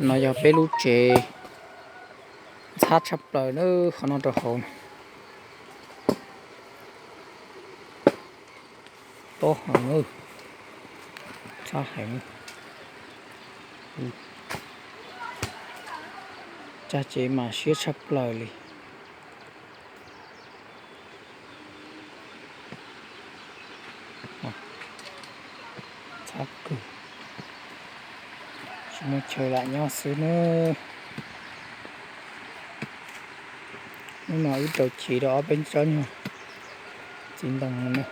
No yog peb lub tsev ntxhab tshaj plaws na, qhov no rau hauv na. Tob heev, ntxhab heev. Tsag tsev mas siab tshaj plaws li. Ntxhab kawg, tsis muaj chaw lam nyob xwb na. Hnub no wb rau chiv rau ob peb tsob nyuag txiv ntoo no na.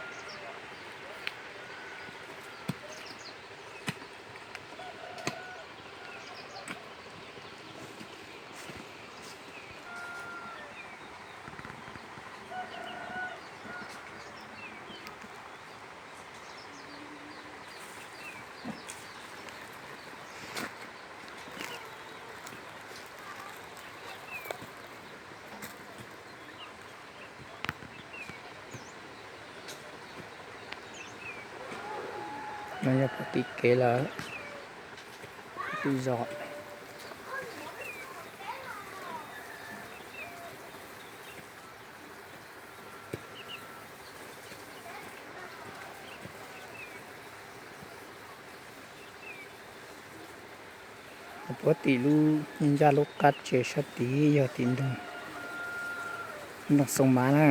No yog puag tim kev lawm, tim zos. Puag tim lub ncaj lub qab tsev sab tid yog tim ntoo, ntoo Xoo Mav na.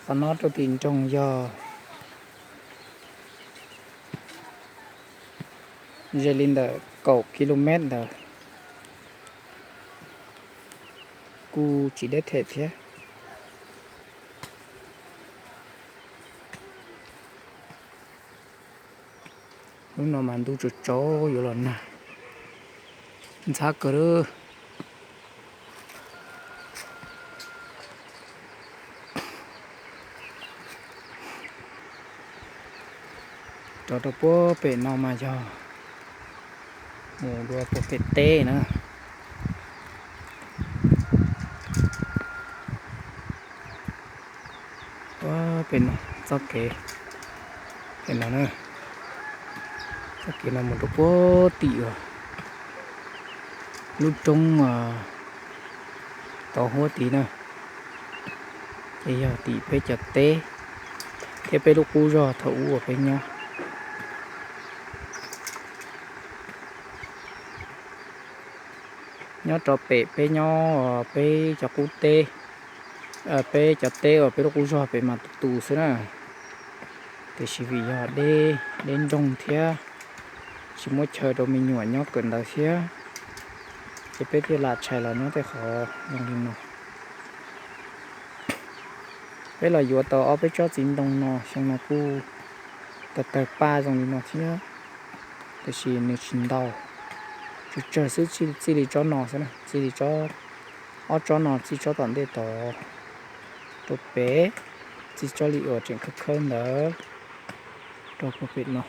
Qhov no rau tim nroog yog ze li ntawm kaum ki lu mev ntawd, kuj tsis deb them thiab. Hnub no mas ntuj tsaus tsaus yuav los nag, ntxhab kawg lawm. Rov rau puag pem no mas yog mus dua puag pem teb na. Puag pem no txoj kev, pem no na, txoj kev no mus rau puag tim uas lub roob tauv huab tid na, ces yog tim peb cov teb thiab peb lub qub zog thaum ub uas peb nyob. Nyob rau pem peb nyob peb cov qub teb, peb cov teb uas peb lub qub zog pem mas tus tus xwb na. Tiam sis vim yog deb, deb nroog thiab tsis muaj chaw rau me nyuam nyob kawm ntawv thiab, ces peb thiaj lam tshais los nyob tej qhov zoo li no. Peb los yuav tau ob peb tsob txiv ntoo no, xyoo no kuj tawg tawg paj zoo li no thiab, tiam sis nws tsis ntau, tsawg tsawg xwb, txij li tsob no xwb na, txij li tsob, ob tsob no, txij tsob tom ntej tod rau pem, txij tsob li uas tseem khawb khawb ntawd rau puag pem no.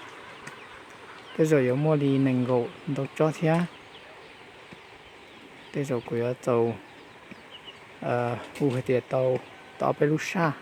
Tej zaum yuav muaj li nees nkaum ntau tsob thiab. Tej zaum kuv yuav txaus hu hais tias tau, tau ob peb lub saj,